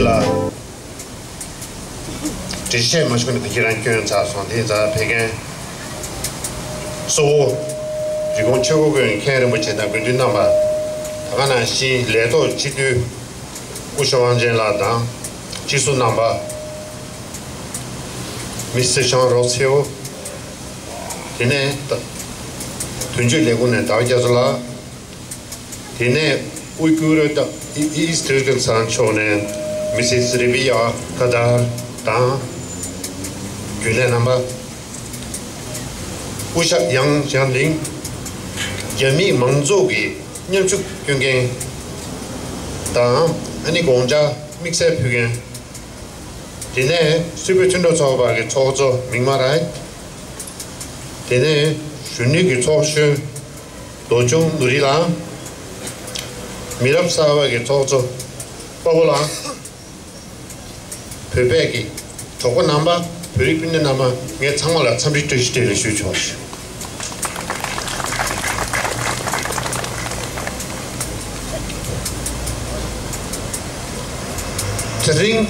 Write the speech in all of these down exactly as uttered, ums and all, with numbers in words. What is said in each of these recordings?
ལ་འགྲེལ་བཤད་མ་ཞུས་ན་ཁྱེད་རང་སྐྱོན་ཚར་སོང་། དེ་ཙང་ཕེབས་མཁན་གཙོ་བོ་རི་ཀོན་ཆོས་འཁོར་དགོན་མཁན་རིན་པོ་ཆེ་དང་དགེ་འདུན་རྣམ་པ། ད་ག་ནང་བཞིན་ལས་ཐོག་སྤྱི་འཐུས་སྐུ་ཞབས་དབང་ཆེན་ལགས་དང་སྤྱི་ཟུར་རྣམ་པ། མི་སེར་ཤང་རོགས་ཚེའོ། དེ་ནས་ད་དོན་གཅོད་ལས་ཁུངས་ནས་ཟླ་བ་རྒྱ་མཚོ་ལགས། དེ་ནས་དབུས་སྐུ་ངོ་དང་ཨི་ཨིས་ཏུར་གི་ཚང་ཕྱོགས་ནས་མི་སེར་རེ་བི་ཡ་ཁ་དར་དང་། རྒྱུན་ལས་རྣམ་པ། སྐུ་ཞབས་ཡང་ཞང་ལིང་། རྒྱ་མིའི་མང་ཚོགས་ཀྱི་མཉམ་ཞུགས་སྐྱོན་མཁན་དང་། ཨ་ནི་དགོངས་འཆར་དམིགས་བསལ་ཕུལ་མཁན། དེ་ནས་སུད་བོད་མཐུན་གྲོགས་ཚོགས་པ་གི་ཚོགས་གཙོ་མིག་དམར་ར། དེ་ནས་གཞོན་ནུ་གི་ཚོགས་གཞོན་རྡོ་ཆུང་ནུ་རི་ལགས། མི་རབས་གསར་པ་གི་ཚོགས་གཙོ་དཔའ་བོ་ལགས། བོད་པའི་གི་གྲོགས་པོ་རྣམ་པ། བོད་རིགས་སྤུན་ཟླ་རྣམ་པ། ངས་ཚང་མ་ལ་འཚམས་འདྲི་བཀྲ་ཤིས་བདེ་ལེགས་ཞུ་ཆོག་ཞུ། དེ་རིང་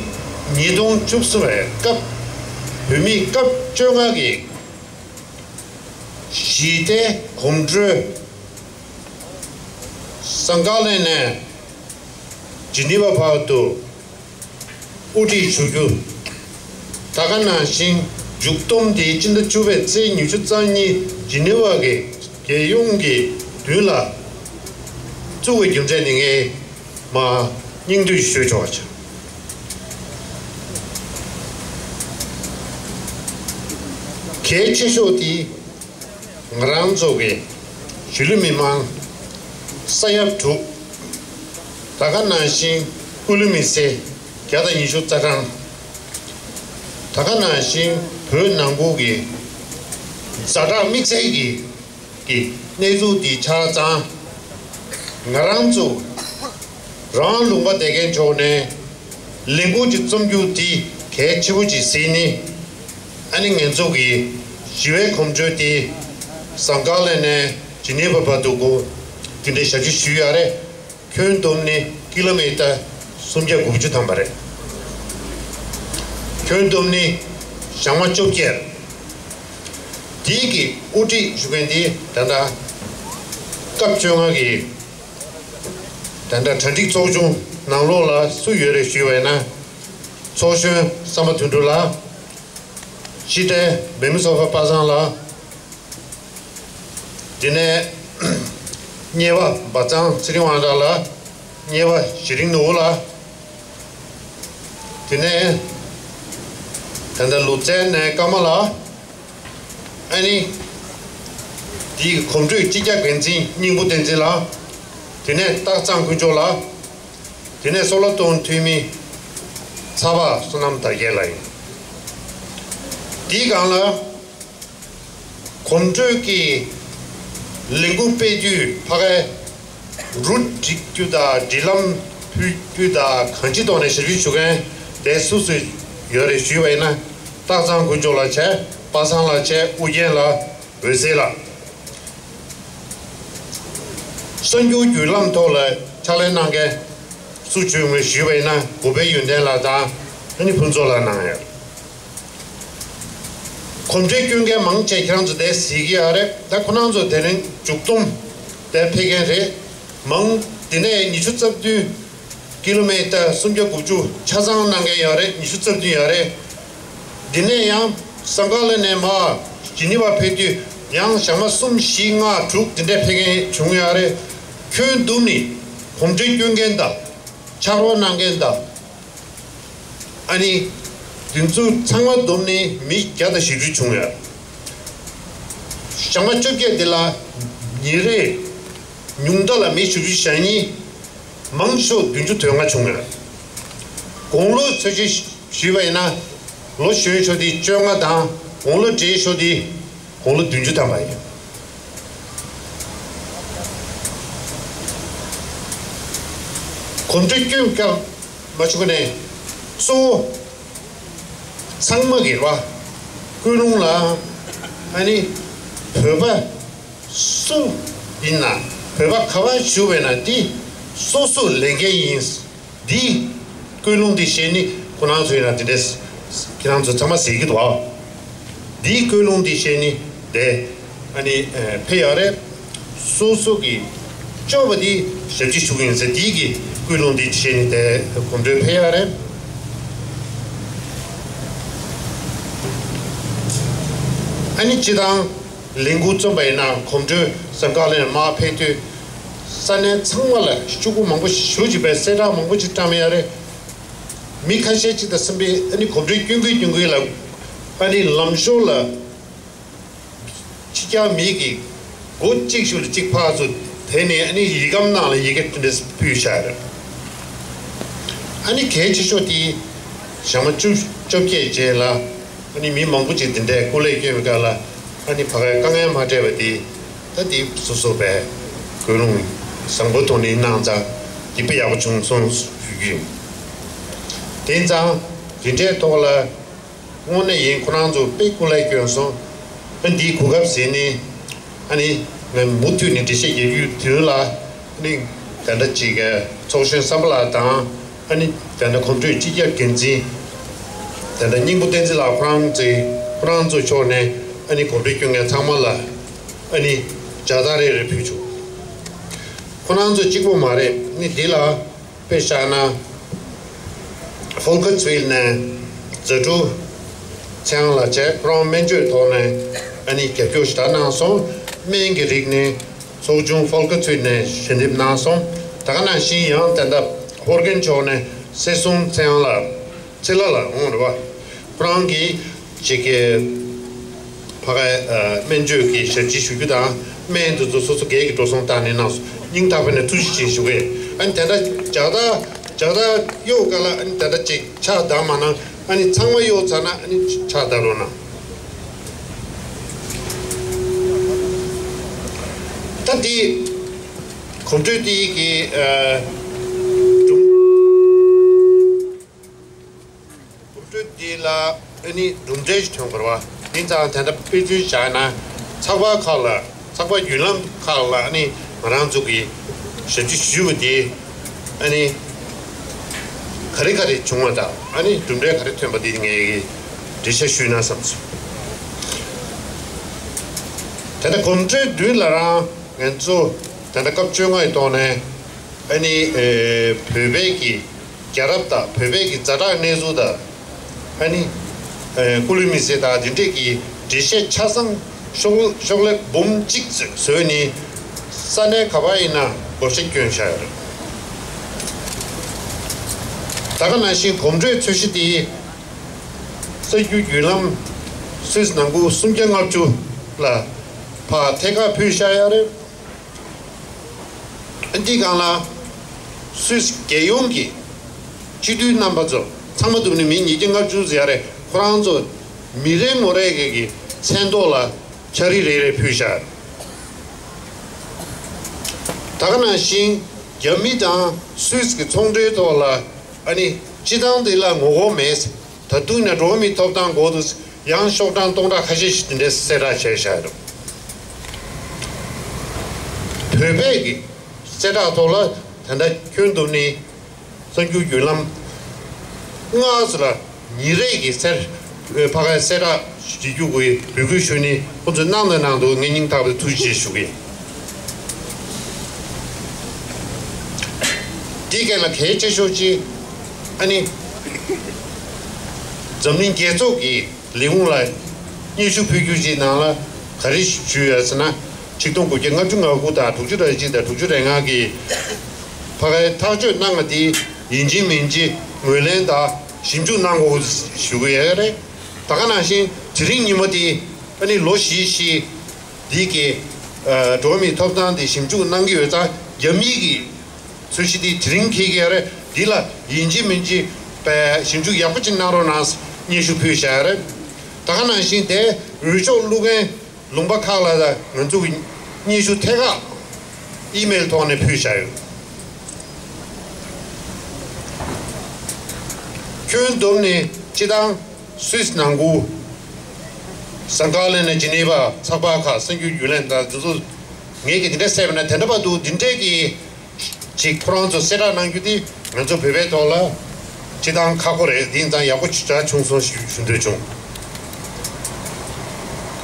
ཉིས་སྟོང་བཅུ་གསུམ་པའི་སྐབས་བོད་མིའི་སྐབས་བཅོ་ལྔ་གི་ཞི་བདེ་གོམ་བགྲོད་ཟངས་དཀར་གླིང་ནས་ཇི་ནི་ཝ་བར་དུ་དབུ་ཁྲིད་ཞུ་རྒྱུ། ད་ག་ནང་བཞིན་མཇུག་བསྡོམས་དེ་སྤྱི་ཟླ་བཅུ་པའི་ཚེས་ཉི་ཤུ་རྩ་གཉིས་ཇི་ནི་ཝ་གི་རྒྱལ་ཡོངས་ཀྱི་མདུན་ལ་བཙུགས་པའི་རྒྱུ་མཚན་ནི་ངས་མར་སྙིང་བསྡུས་ཞུས་ཆོག་ཅིང་། གལ་ཆེ་ཤོས་དེ། ང་རང་ཚོ་གི་གཞིས་ལུས་མི་མང་ས་ཡ་དྲུག། ད་ག་ནང་བཞིན་སྐུ་ལུས་མེ་སྲེག་བརྒྱ་དང་ཉི་ཤུ་རྩ་གྲངས། ད་ག་ནང་བཞིན་བོད་ནང་ཁུལ་གྱི་ཛ་དྲག་དམིགས་བསལ་གྱི་གི་གནས་ཚུལ་འདི་ཆགས་ཙང་། ང་རང་ཚོ་རང་ལུང་པ་བསྡད་མཁན་ཕྱོགས་ནས་ལས་འགུལ་ཅིག་རྩོམ་རྒྱུ་འདི་གལ་ཆེ་པོ་ཅིག་གཟིགས་ནས། ཨ་ནི་ང་ཚོ་གི་ཞི་བའི་གོམ་བགྲོད་དེ་ཟངས་དཀར་གླིང་ནས་ཇི་ནི་ཝ་བར་དུ་གོ་དེ་འདྲའི་ཞབས་ཕྱི་ཞུས་ཡོད་རེད། ཁྱོན་བསྡོམས་ནས་ཀི་ལོ་མི་ཊར་སུམ་བརྒྱ་དགུ་བཅུ་ཐམ་པ་རེད། ཁྱོན་བསྡོམས་ནས་ཞག་མ་བཅོ་བརྒྱད། དེའི་གི་དབུ་ཁྲིད་ཞུ་མཁན་དེ་ད་ལྟ་སྐབས་བཅོ་ལྔ་གི་ད་ལྟ་གྲ་སྒྲིག་ཚོགས་ཆུང་ནང་ལོགས་ལ་སུ་ཡོད་རེད་ཞུས་པ་ཡིན་ན། ཚོགས་གཞོན་བསམ་པ་དོན་གྲུབ་ལགས། སྤྱི་བདེ་འབེན་མི་སོ་ཁ་པ་སངས་ལགས། དེ་ནས་གཉེར་པ་འབའ་ཚང་ཚེ་རིང་དབང་གྲགས་ལགས། གཉེར་པ་ཞི་རིང་ནོར་བུ་ལགས། དེ་ནས་ད་ལྟ་ལུས་རྩལ་ནས་ཀརྨ་ལགས། ཨ་ནི་དེའི་གོམ་བགྲོད་སྤྱི་ཁྱབ་འགན་འཛིན་སྙིང་པོ་བསྟན་འཛིན་ལགས། དེ་ནས་སྟག་ཚང་དཀོན་མཆོག་ལགས། དེ་ནས་སོ་ལོ་ཏོན་འཐུས་མི་ཚ་བ་བསོད་ནམས་དར་རྒྱས་ལགས་ཡིན། དེའི་སྒང་ལ་གོམ་བགྲོད་ཀྱི་ལས་འགུལ་སྤེལ་དུས་ཕ་གའི་རུ་སྒྲིག་རྒྱུ་དང་སྒྲིག་ལམ་ཕུལ་རྒྱུ་དང་གང་ཅིའི་ཐོག་ནས་ཞབས་ཕྱི་ཞུ་མཁན་དེ་སུ་སུ་ཡོད་རེད་ཞུས་པ་ཡིན་ན། སྟག་ཚང་དཀོན་མཆོག་ལགས་བྱས། པ་སངས་ལགས་བྱས། ཨུ་རྒྱན་ལགས། འོད་ཟེར་ལགས། གསར་འགྱུར་བརྒྱུད་ལམ་ཐོག་ལ་ཕྱག་ལས་གནང་མཁན་སུ་བྱུང་མེད་ཞུས་པ་ཡིན་ན། གུས་པས་ཡོན་ཏན་ལགས་དང་ཨ་ནི་ཕུན་ཚོགས་ལགས་གནང་ཡོད། གོམ་བགྲོད་སྐྱོད་མཁན་མང་ཆེ་ཁྱེད་རང་ཚོ་དེ་གཟིགས་ཀྱི་ཡོད་རེད། ད་ཁོ་རང་ཚོ་དེ་རིང་མཇུག་བསྡོམས་དེ་ཕེབས་མཁན་རེད། མང་དེ་ནས་ཉི་ཤུ་རྩ་བདུན། ཀི་ལོ་མི་ཊར་སུམ་བརྒྱ་དགུ་བཅུ་ཆ་ཚང་གནང་མཁན་ཡོད་རེད། ཉི་ཤུ་རྩ་བདུན་ཡོད་རེད། འདི་ནས་ཡང་ཟངས་དཀར་གླིང་ནས་མར་ཇི་ནི་ཝ་ཕེབས་དུས་ཡང་ཞག་མ་གསུམ་བཞི་ལྔ་དྲུག་འདི་འདྲ་ཕེབས་མཁན་བྱུང་ཡོད་རེད། ཁྱོན་བསྡོམས་ནས་གོམ་བགྲོད་སྐྱོད་མཁན་དང་ཕྱག་རོགས་གནང་མཁན་དང་། ཨ་ནི་དེ་ཚོ་ཚང་མ་བསྡོམས་ནས་མི་བརྒྱ་དང་བཞི་བཅུ་བྱུང་ཡོད། ཞག་མ་བཅོ་བརྒྱད་འདི་ལ་ཉིན་རེ་ཉུང་མཐའ་ལ་མི་བཞི་བཅུ་ཞེ་གཉིས། མང་ཤོས་བདུན་ཅུ་དོན་ལྔ་བྱུང་ཡོད། དགུང་ལོ་ཚོད་ཅིག་ཞུས་པ་ཡིན་ན། ལོ་གཞོན་ཤོས་དེ་བཅོ་ལྔ་དང་། དགུང་ལོ་བགྲེས་ཤོས་དེ་དགུང་ལོ་བདུན་ཅུ་ཐམ་པ་ཡིན། གོམ་བགྲོད་སྐྱོད་སྐབས་མ་བྱུང་ནས་གཙོ་བོ་ཚང་མ་གི་རེད་བ། ཀུན་སློང་ལ་ཨ་ནི་བོད་པ་སུ་ཡིན་ན། བོད་པ་ག་པར་བཞུགས་པ་ཡིན་ན་དེ་སོ་སོའི་ལས་འགན་ཡིན། འདི་ ཀུན་སློང་འདི་བཤད་ནི་ཁོ་རང་ཚོ་ཡིན་ན་དེ་འདྲས་ཁྱེད་རང་ཚོ་ཚང་མ་ཟེར་གྱི་འདུག་ཨ། འདིའི་ཀུན་སློང་འདི་བཤད་ནི་དེ་ཨ་ནི་ཕེབས་ཡོད་རེད། སོ་སོ་གི་སྐྱོ་བ་འདི་ཞབས་ཕྱི་ཞུ་གི་ཡིན་ཟེར་འདི་གི་ཀུན་སློང་འདི་བཤད་ནི་དེ་གོམ་བགྲོད་ཕེབས་ཡོད་རེད། ཨ་ནི་སྤྱི་བཏང་ལས་འགུལ་རྩོམ་པ་ཡིན་ན་གོམ་བགྲོད་ཟངས་དཀར་ལ་མར་ཕེབས་དུས་ས་གནས་ཚང་མ་ལ་ཤོག་གུ་མང་པོ་ཞེ་པོ་ཅིག་པའི་གསལ་བསྒྲགས་མང་པོ་ཅིག་བཀྲམ་ཡོད་རེད། མི་ཁ་ཤས་ཅིག་དང་གསུམ་པས་ཨ་ནི་གོམ་བགྲོད་སྐྱོན་གི་སྐྱོན་གི་ལ་ཨ་ནི་ལམ་ཞོར་ལ་ཕྱི་རྒྱལ་མི་གི་སྒོ་གཅིག་ཤུལ་གཅིག་ཕར་ཚུར་དེ་ནས་ཨ་ནི་ཡི་གམ་ནང་ལ་ཡི་གེ་དེ་འདྲ་ཕུལ་བཞག་རེད། ཨ་ནི་གལ་ཆེ་ཤོས་དེ་ཞག་མ་བཅུ་བཅོ་བརྒྱད་རྗེས་ལ་ཨ་ནི་མི་མང་པོ་ཅིག་དེ་འདྲའི་སྐུ་ལས་བསྐྱོན་པའི་སྐབས་ལ་ཨ་ནི་ཕ་གའི་དཀའ་ངལ་མ་འཕྲད་པ་དེ་ད་དེ་སོ་སོ་པའི་ཀུན་སློང་བཟང་པོ་ཐོག་ནས་གནང་ཙང་དེ་དཔེ་ཡག་པོ་བྱུང་སོང་ཞུ་རྒྱུ་ཡིན། དེང་སང་དེ་འདྲའི་ཐོག་ལ་དངོས་གནས་ཡིན་ཁོ་རང་ཚོ་དཔེ་སྐུ་ལས་བསྐྱོན་སོང་། ཨ་འདིའི་གོ་སྐབས་ཟིན་ནས་ཨ་ནི་ང་མུ་མཐུད་ནས་འགྲེལ་བཤད་རྒྱག་རྒྱུའི་དོན་ལ་ཨ་ནི་ད་ལྟ་ཅིག་ཚོགས་གཞོན་བསམ་པ་ལགས་དང་ཨ་ནི་ད་ལྟ་གོམ་བགྲོད་སྤྱི་ཁྱབ་འགན་འཛིན་ད་ལྟ་སྙིང་པོ་བསྟན་འཛིན་ལགས་ཁོ་རང་ཚོའི་ཁོ་རང་ཚོ་ཕྱོགས་ནས་ཨ་ནི་གོམ་བགྲོད་སྐྱོན་མཁན་ཚང་མ་ལ་ཨ་ནི་མཇལ་དར་རེ་རེ་ཕུལ་བྱུང་། ཁོ་རང་ཚོ་གཅིག་པོ་མ་རེད། ཨ་ནི་འདི་ལ་དཔེ་བཞག་ན། ཧྥོལ་ཁ་ཚུལ་ནས་ཛ་དྲུག་ཚེ་དབང་ལགས་བཅས་ཁོ་རང་སྨན་བཅོས་ཐོག་ནས་ཨ་ནི་རྒྱབ་སྐྱོར་ཞེ་དྲག་གནང་སོང་། སྨན་གྱི་རིགས་ནས་ཚོགས་ཆུང་ཧྥོལ་ཁ་ཚུལ་ནས་ཞལ་འདེབས་གནང་སོང་། ད་ག་ནང་བཞིན་ཡང་ད་ལྟ་ཧོར་རྒན་མཆོག་ནས་སེ་སུང་ཚེ་དབང་ལགས་ཚེ་ལྷ་ལགས་འོང་རེད་བ། ཁོ་རང་གིས་ཅིག་གི་ཕ་གའི་སྨན་བཅོས་ཀྱི་ཞབས་ཕྱི་ཞུ་རྒྱུ་དང་སྨན་དེ་ཚོ་སོ་སོ་སྒེར་གྱི་འགྲོ་སོང་བཏང་ནས་གནང་སོང་། སྙིང་ཐག་པ་ནས་ཐུགས་རྗེ་ཆེ་ཞུ་གི་ཡིན། ཨ་ནི་དེ་འདྲ་ཇག་ད་ཇག་ད་གཡོག་ག་ལ་ཨ་ནི་དེ་འདྲ་ཅིག་ཕྱག་བདག་མ་གནང་། ཨ་ནི་ཚང་མ་གཡོག་ཚར་ན་ཨ་ནི་ཕྱག་བདག་རོགས་གནང་། ད་འདི་གོམ་བགྲོད་འདི་གི་ཨ་གྲུབ་གོམ་བགྲོད་འདི་ལ་ཨ་ནི་གྲུབ་འབྲས་ཤིག་ཐོན་དགོས་རེད་བ། ཡིན་ཙང་དེ་འདྲ་དཔེ་མཚོན་བཞག་ན་ཚགས་པར་ཁག་ལ་ཚགས་པར་བརྒྱུད་ལམ་ཁག་ལ་ཨ་ནི་ང་རང་ཚོ་གིས་ཞབས་ཕྱི་ཞུས་པ་དེ་ཨ་ནི་ག་རེ་ག་རེ་བྱུང་བ་དང་ཨ་ནི་གྲུབ་འབྲས་ག་རེ་ཐོན་པ་དེ་ངས་འགྲེལ་བཤད་ཞུས་ན་བསམ་སོང་། དེ་ལྟར་གོམ་བགྲོད་མདུན་ལ་རང་ང་ཚོ་ད་ལྟ་སྐབས་བཅོ་ལྔ་ཡི་ཐོག་ནས་ཨ་ནི་ཨེ་བོད་པའི་གི་རྒྱལ་རབས་དང་བོད་པའི་གི་ཛ་དྲག་གནས་ཚུལ་དང་ཨ་ནི་ཨེ་སྐུ་ལུས་མེ་སྲེག་དང་འདི་འདྲས་ཀྱི་འགྲེལ་བཤད་ཆ་ཚང་ཤོག་ཤོག་ལེབ་འབུམ་གཅིག་བཟོས་ནས་ས་གནས་ག་པར་ཡིན་ན་བགོ་བཤའ་བསྐྱོན་བཞག་ཡོད་རེད། ད་ག་ནང་བཞིན་གོམ་བགྲོད་ཚོས་གཞི་དེ་གསར་འགྱུར་བརྒྱུད་ལམ་སུད་སི་ནང་ཁུལ་སུམ་བརྒྱ་ལྔ་བཅུ་ལ་ཕར་ཐད་ཀར་ཕུལ་བཞག་ཡོད་རེད། འདི་སྒང་ལ་སུད་སི་རྒྱལ་ཡོངས་ཀྱི་སྤྱི་འཐུས་རྣམ་པ་ཚོ་ཚང་མ་བསྡོམས་ནས་མི་ཉིས་བརྒྱ་ལྔ་བཅུ་ཙམ་ཡོད་རེད། ཁོ་རང་ཚོ་མི་རེ་ངོ་རེ་གི་མཚན་ཐོག་ལ་ཕྱག་བྲིས་རེ་རེ་ཕུལ་བཞག། ད་ག་ནང་བཞིན་རྒྱ་མི་དང་སུད་སི་གི་ཚོང་འབྲེལ་ཐོག་ལ་ཨ་ནི་སྤྱི་བཏང་འདི་ལ་ངོ་རྒོལ་མེད། ད་དུང་ནས་འགྲོ་བ་མིའི་ཐོབ་ཐང་འགོག་ཏུ་ཡང་ཤོག་གྲངས་སྟོང་ཕྲག་ཁ་ཤས་ཤིག་དེ་འདྲའི་གསལ་བསྒྲགས་བྱས་བཞག་འདུག། བོད་པས་ཀྱི་གསལ་བསྒྲགས་ཐོག་ལ་ད་ལྟ་ཁྱོན་བསྡོམས་ནས་གསར་འགྱུར་བརྒྱུད་ལམ་ལྔ་ཙམ་ལ་ཉིན་རེ་གི་གསལ་ཕ་གའི་གསལ་བསྒྲགས་བྱེད་རྒྱུ་གི་འབོད་སྐུལ་ཞུས་ནས་ཁོང་ཚོས་གནང་དང་གནང་འདུག། ངས་སྙིང་ཐག་པ་ནས་ཐུགས་རྗེ་ཆེ་ཞུ་གི་ཡིན། འདི་ག་ལ་གལ་ཆེ་ཤོས་ཅིག་ཨ་ནི་འཛམ་གླིང་རྒྱལ་ཚོགས་ཀྱི་ལས་ཁུངས་ལ་སྙན་ཞུ་ཕུལ་རྒྱུ་ཅིག་ནང་ལ་ག་རེ་ཞུས་ཡོད་ཟེར་ན། ཆིག་སྟོང་དགུ་བརྒྱ་ལྔ་བཅུ་ང་དགུ་དང་དྲུག་ཅུ་རེ་གཅིག་དང་དྲུག་ཅུ་རེ་ལྔ་གི་ཕ་གའི་ཐག་གཅོད་གནང་བ་དེ་ཡིན་གཅིག་མིན་གཅིག་ངོས་ལེན་དང་ཞིབ་འཇུག་གནང་དགོས་ཞུ་གི་ཡོད་རེད། ད་ག་ནང་བཞིན་དེ་རིང་ཉིན་མོ་དེ་ཨ་ནི་ལོ་བཞི་བཞི་འདི་གི་ཨ་འགྲོ་བ་མིའི་ཐོབ་ཐང་དེ་ཞིབ་འཇུག་གནང་གི་ཡོད་ཙང་རྒྱ་མི་གི་ཚོས་གཞི་དེ་དེ་རིང་འཁེལ་གྱི་ཡོད་རེད། འདི་ལ་ཡིན་གཅིག་མིན་གཅིག་པའི་ཞིབ་འཇུག་ཡག་པོ་ཅིག་གནང་རོགས་གནང་སྙན་ཞུ་ཕུལ་བཞག་ཡོད་རེད། ད་ག་ནང་བཞིན་དེ་འོས་ཤོག་བླུག་མཁན་ལུང་པ་ཁག་ལ་ང་ཚོ་གི་སྙན་ཞུ་ཐད་ཀར་ཨི་མེལ་ཐོག་ནས་ཕུལ་བཞག་ཡོད། ཁྱོན་བསྡོམས་ནས་སྤྱི་བཏང་སུད་སི་ནང་ཁུལ་ཟངས་དཀར་གླིང་ནས་ཇི་ནི་ཝ་ཚགས་པར་ཁག་གསར་འགྱུར་བརྒྱུད་ལམ་དང་དེ་ཚོ་ངས་ཀྱི་དེ་འདྲ་གསལ་བ་ན་དེ་འདྲ་བར་དུ་འདི་འདྲས་ཀྱི་ཅིག་ཁོ་རང་ཚོ་གསལ་བསྒྲགས་གནང་རྒྱུ་དེ་ང་ཚོ་བོད་པའི་ཐོག་ལ་ སྤྱི་བཏང་ཁག་པོ་རེད། དེ་ཡིན་ཙང་ཡག་པོ་ཞེ་དྲག་བྱུང་སོང་ཞུ་ཞུ་འདོད་བྱུང་།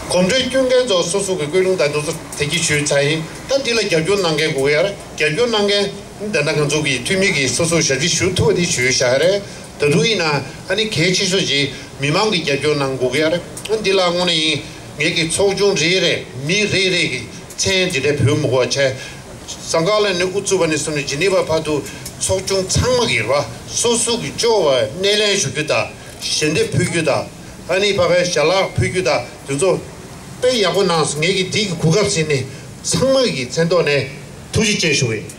གོམ་བགྲོད་སྐྱོན་མཁན་ཚོ་སོ་སོ་གི་ཀུན་སློང་དང་འདུ་ཚོགས་དེ་གྱིས་ཞུས་ཚར་ཡིན། ད་འདི་ལ་རྒྱབ་སྐྱོར་གནང་མཁན་དགོས་ཀྱི་ཡོད་རེད། རྒྱབ་སྐྱོར་གནང་མཁན་འདི་འདྲ་ང་ཚོ་གི་འཐུས་མི་གིས་སོ་སོ་ཞབས་ཕྱི་ཞུ་ཐུབ་པ་དེ་ཞུས་བཞག་རེད། ད་དུང་ཡིན་ན་ཨ་ནི་གལ་ཆེ་ཤོས་ཀྱི་མི་མང་གི་རྒྱབ་སྐྱོར་གནང་དགོས་ཀྱི་ཡོད་རེད། འདི་ལ་དངོས་གནས་ཡིན། ངེད་ཀྱི་ཚོགས་ཆུང་རེ་རེ་མི་རེ་རེ་གི་མཚན་འདི་འདྲ་བོས་མི་དགོས་པ་བྱས། ཟངས་དཀར་གླིང་ནས་དབུ་བཙུགས་པ་ནས་བཟུང་ནས་ཇི་ནི་ཝ་བར་དུ་ཚོགས་ཆུང་ཚང་མ་གི་རེད་བ། སོ་སོ་གི་སྐྱོ་བ་སྣེ་ལེན་ཞུ་རྒྱུ་དང་། ཞལ་འདེབས་ཕུལ་རྒྱུ་དང་། ཨ་ནི་ཕ་གའི་ཞལ་ལག་ཕུལ་རྒྱུ་དང་། དེ་ཚོ་དཔེ་ཡག་པོ་གནང་སོང་། ངེད་ཀྱི་འདི་གི་གོ་སྐབས་ཟིན་ནས་ཚང་མ་གི་མཚན་ཐོག་ནས་ཐུགས་རྗེ་ཆེ་ཞུ་གི་ཡིན།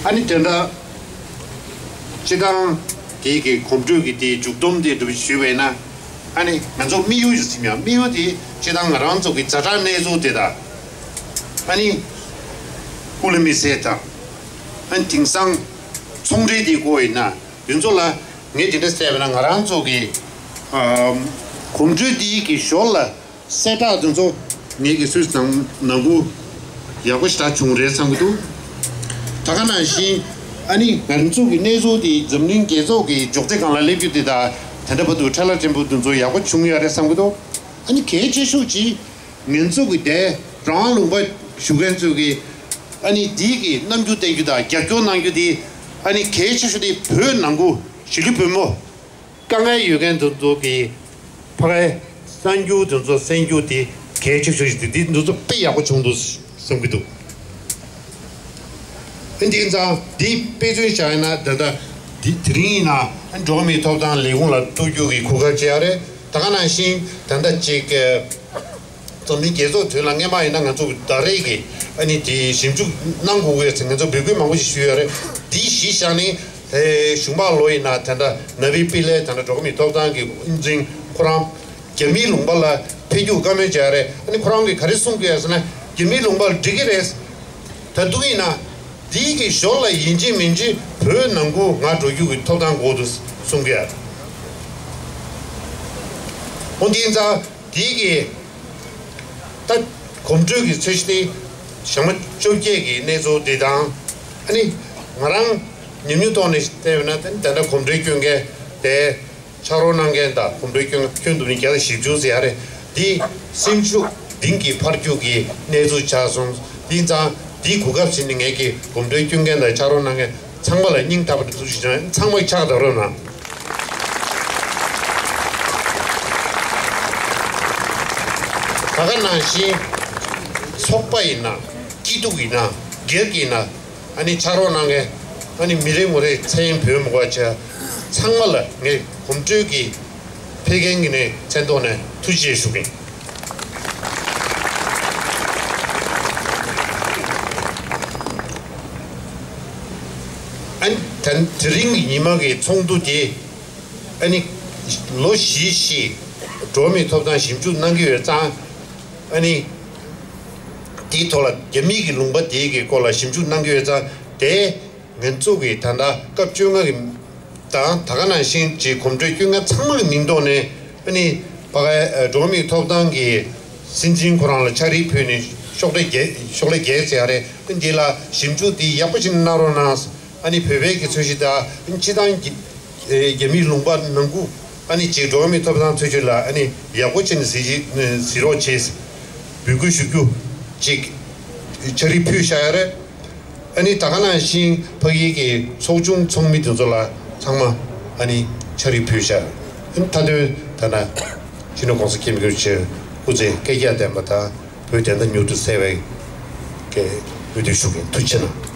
ཨ་ནི་དེ་འདྲ་སྤྱི་བཏང་དེ་གི་གོམ་བགྲོད་ཀྱི་དེའི་མཇུག་སྡོམ་དེ་འདྲ་ཞུས་པས་ན། ཨ་ནི་ང་ཚོ་དམིགས་ཡུལ་ཞིག་ཡང་དམིགས་ཡུལ་དེ་སྤྱི་བཏང་ང་རང་ཚོ་གི་ཛ་དྲག་གནས་ཚུལ་དེ་དང་། ཨ་ནི་སྐུ་ལུས་མེ་སྲེག་དང་། ཨ་ནི་དེང་སང་ཚོང་འབྲེལ་དེ་སྐོར་ཡིན་ན། དེ་ཚོ་ལ་ངས་དེ་འདྲ་བཤད་པ་ན། ང་རང་ཚོ་གི་ཨམ་གོམ་བགྲོད་འདིའི་གི་ཞོར་ལ་གསལ་བསྒྲགས་དེ་ཚོ་ངས་གི་སུས་ནང་ནང་ཁུལ་ཡག་པོ་ཞེ་དྲག་བྱུང་རེད་བསམ་གི་འདུག། ད་ག་ནང་བཞིན་ཨ་ནི་ང་ཚོ་གི་གནས་ཚུལ་དེ་འཛམ་གླིང་རྒྱལ་ཚོགས་ཀྱི་མགྱོགས་ཚད་སྒང་ལ་སླེབས་རྒྱུ་དེ་དང་། དེ་འདྲ་བར་དུ་ཁྲལ་ལ་ཕྲན་བུ་དེ་ཚོ་ཡག་པོ་བྱུང་ཡོད་རེད་བསམ་གི་འདུག། ཨ་ནི་གལ་ཆེ་ཤོས་ཅིག་ང་ཚོ་གི་དེ་རང་དབང་ལུང་པ་ཞུ་མཁན་ཚོས་ཀྱི་ཨ་ནི་འདི་གི་རྣམ་འགྱུར་བསྟན་རྒྱུ་དང་རྒྱབ་སྐྱོར་གནང་རྒྱུ་དེ་ཨ་ནི་གལ་ཆེ་ཤོས་དེ། བོད་ནང་ཁུལ་གཞིས་ལུས་བོད་མི་དཀའ་ངལ་ཡོད་མཁན་དེ་ཚོ་གི་ཕ་གའི་གསར་འགྱུར་དེ་ཚོ་གསན་རྒྱུ་དེ་གལ་ཆེ་ཤོས་ཤིག་དེ་དེ་དེ་ཚོ་དཔེ་ཡག་པོ་བྱུང་འདུག་བསམ་གྱི་འདུག། ཨ་ནི་དེ་ཙང་འདི་དཔེ་མཚོན་བཞག་ཡིན་ན། ད་ལྟ་འདི་དེ་རིང་ཡིན་ན་འགྲོ་བ་མིའི་ཐོབ་ཐང་ལས་ཁུངས་ལ་གཏུག་རྒྱུ་གི་གོ་སྐབས་ཅིག་ཡོད་རེད། ད་ག་ནང་བཞིན་ད་ལྟ་ཅིག་འཛམ་གླིང་རྒྱལ་ཚོགས་དོན་ལ་སྔས་མ་ཡིན་ན་ང་ཚོ་ཟླ་རེ་གི་ཨ་ནི་དེ་ཞིབ་འཇུག་གནང་དགོས་ཀྱི་ཡོད་ཟེར་ང་ཚོ་འབོད་སྐུལ་མང་པོ་ཞིག་ཞུས་ཡོད་རེད། འདི་གཞི་བཞག་ནས་ཨེ་གཞུང་མང་ལོ་ཡིན་ན། ད་ལྟ་ན་བི་པི་ལེ། ད་ལྟ་འགྲོ་བ་མིའི་ཐོབ་ཐང་གི་དབུ་འཛིན་ཁོ་རང་རྒྱ་མིའི་ལུང་པ་ལ་ཕེབས་རྒྱུ་བཀའ་མོལ་བྱས་རེད། ཨ་ནི་ཁོ་རང་གིས་ག་རེ་གསུང་གི་ཡོད་ཟེར་ན། རྒྱ་མིའི་ལུང་པ་ལ་འགྲིག་གི་རེད། ད་དུང་ཡིན་ན་འདི་གི་ཞོར་ལ་ཡིན་གཅིག་མིན་གཅིག་བོད་ནང་ཁུལ་ང་འགྲོ་རྒྱུ་གི་ཐོབ་ཐང་དགོས་འདུག་གསུང་གི་ཡོད། འོ་དེ་ཡིན་ཙང་འདི་གི་ད་གོམ་བགྲོད་ཀྱི་ཚོས་གཞི་དེ་ཞག་མ་བཅོ་བརྒྱད་ཀྱི་གནས་ཚུལ་དེ་དང་། ཨ་ནི་ང་རང་ཉམས་མྱོང་ཐོག་ནས་བལྟས་པ་ན། ད་ད་ལྟ་གོམ་བགྲོད་སྐྱོན་མཁན་དེ་ཕྱག་རོགས་གནང་མཁན་དང་གོམ་བགྲོད་སྐྱོན་སྐྱོན་འདུག་ནི་བརྒྱ་དང་བཞི་བཅུ་ཟེར་ཡ་རེད། འདི་སེམས་ཤུགས་གཏིང་གི་འཕར་རྒྱུ་གི་གནས་ཚུལ་ཆགས་སོང་། དེ་ཡིན་ཙང་འདིའི་གོ་སྐབས་ཟིན་ནས་ངེད་ཀྱི་གོམ་བགྲོད་སྐྱོན་མཁན་དང་ཕྱག་རོགས་གནང་མཁན་ཚང་མ་ལ་སྙིང་ཐག་པ་ནས་ཐུགས་རྗེ་ཆེ། ཚང་མ་ཕྱག་བརྡབ་རོགས་གནང་། ད་ག་ནང་བཞིན་ཚོགས་པ་ཡིན་ན། སྐྱིད་སྡུག་ཡིན་ན། སྒེར་གྱི་ཡིན་ན། ཨ་ནི་ཕྱག་རོགས་གནང་མཁན། ཨ་ནི་མི་རེ་ངོ་རེ་མཚན་བོས་མི་དགོས་པ་བྱས། ཚང་མ་ལ་ངས་གོམ་བགྲོད་ཀྱི་ཕེབས་མཁན་གྱི་ནས་མཚན་ཐོག་ནས་ཐུགས་རྗེ་ཆེ་ཞུ་གི་ཡིན། ཨ་ནི་ད་དེ་རིང་གི་ཉི་མ་གི་ཚོགས་འདུ་དེ་ཨ་ནི་ལོ་བཞི་བཞི་འགྲོ་བ་མིའི་ཐོབ་ཐང་ཞིབ་འཇུག་གནང་གི་ཡོད་ཙང་། ཨ་ནི་དེའི་ཐོག་ལ་རྒྱ་མི་གི་ལུང་པ་དེའི་གི་སྐོར་ལ་ཞིབ་འཇུག་གནང་གི་ཡོད་ཙང་། དེ་ང་ཚོ་གི་ད་ལྟ་སྐབས་བཅོ་ལྔ་གི་དང་། ད་ག་ནང་བཞིན་གྱི་གོམ་བགྲོད་སྐྱོན་མཁན་ཚང་མ་གི་མིང་ཐོག་ནས། ཨ་ནི་ཕ་གའི་ཨ་འགྲོ་བ་མིའི་ཐོབ་ཐང་གི་སྲིད་འཛིན་ཁོ་རང་ལ་ཕྱག་བྲིས་ཕུལ་ནས་ཤོག་ལྷེ་བརྒྱད་ཤོག་ལྷེ་བརྒྱད་ཟེར་ཡ་རེད། ཨ་ནི་འདི་ལ་ཞིབ་འཇུག་འདི་ཡག་པོ་ཞིག་གནང་རོགས་གནང་། ཨ་ནི་བོད་པའི་གི་ཚོས་གཞི་དང་། ཨ་ནི་སྤྱི་བཏང་གི་ཨེ་རྒྱ་མིའི་ལུང་པ་ནང་ཁུལ་ཨ་ནི་ཅིག་འགྲོ་བ་མིའི་ཐོབ་ཐང་ཚོས་གཞི་ལ་ཨ་ནི་ཡག་པོ་བྱས་ནས་གཟིགས་གཟིགས་རོགས་བྱེད། འབོད་སྐུལ་ཞུ་རྒྱུ་ཅིག་ཕྱག་བྲིས་ཕུལ་བཞག་ཡ་རེད། ཨ་ནི་ད་ག་ནང་བཞིན་ཕ་གིའི་གི་ཚོགས་ཆུང་ཚོགས་མི་དེ་ཚོ་ལ་ཚང་མ་ཨ་ནི་ཕྱག་བྲིས་ཕུལ་བཞག། ཨ་ནི་མཐའ་དོན་ད་ན་སྤྱི་ནོར་༸གོང་ས་༸སྐྱབས་མགོན་ཆེན་པོ་སྐུ་ཚེ་བསྐལ་བརྒྱར་བརྟན་པ་དང་། བོད་བདེན་མཐའ་མྱུར་དུ་གསལ་བའི་གི་འོས་བསྡུ་ཞུ་གི་ཡིན། ཐུགས་རྗེ་གནང་།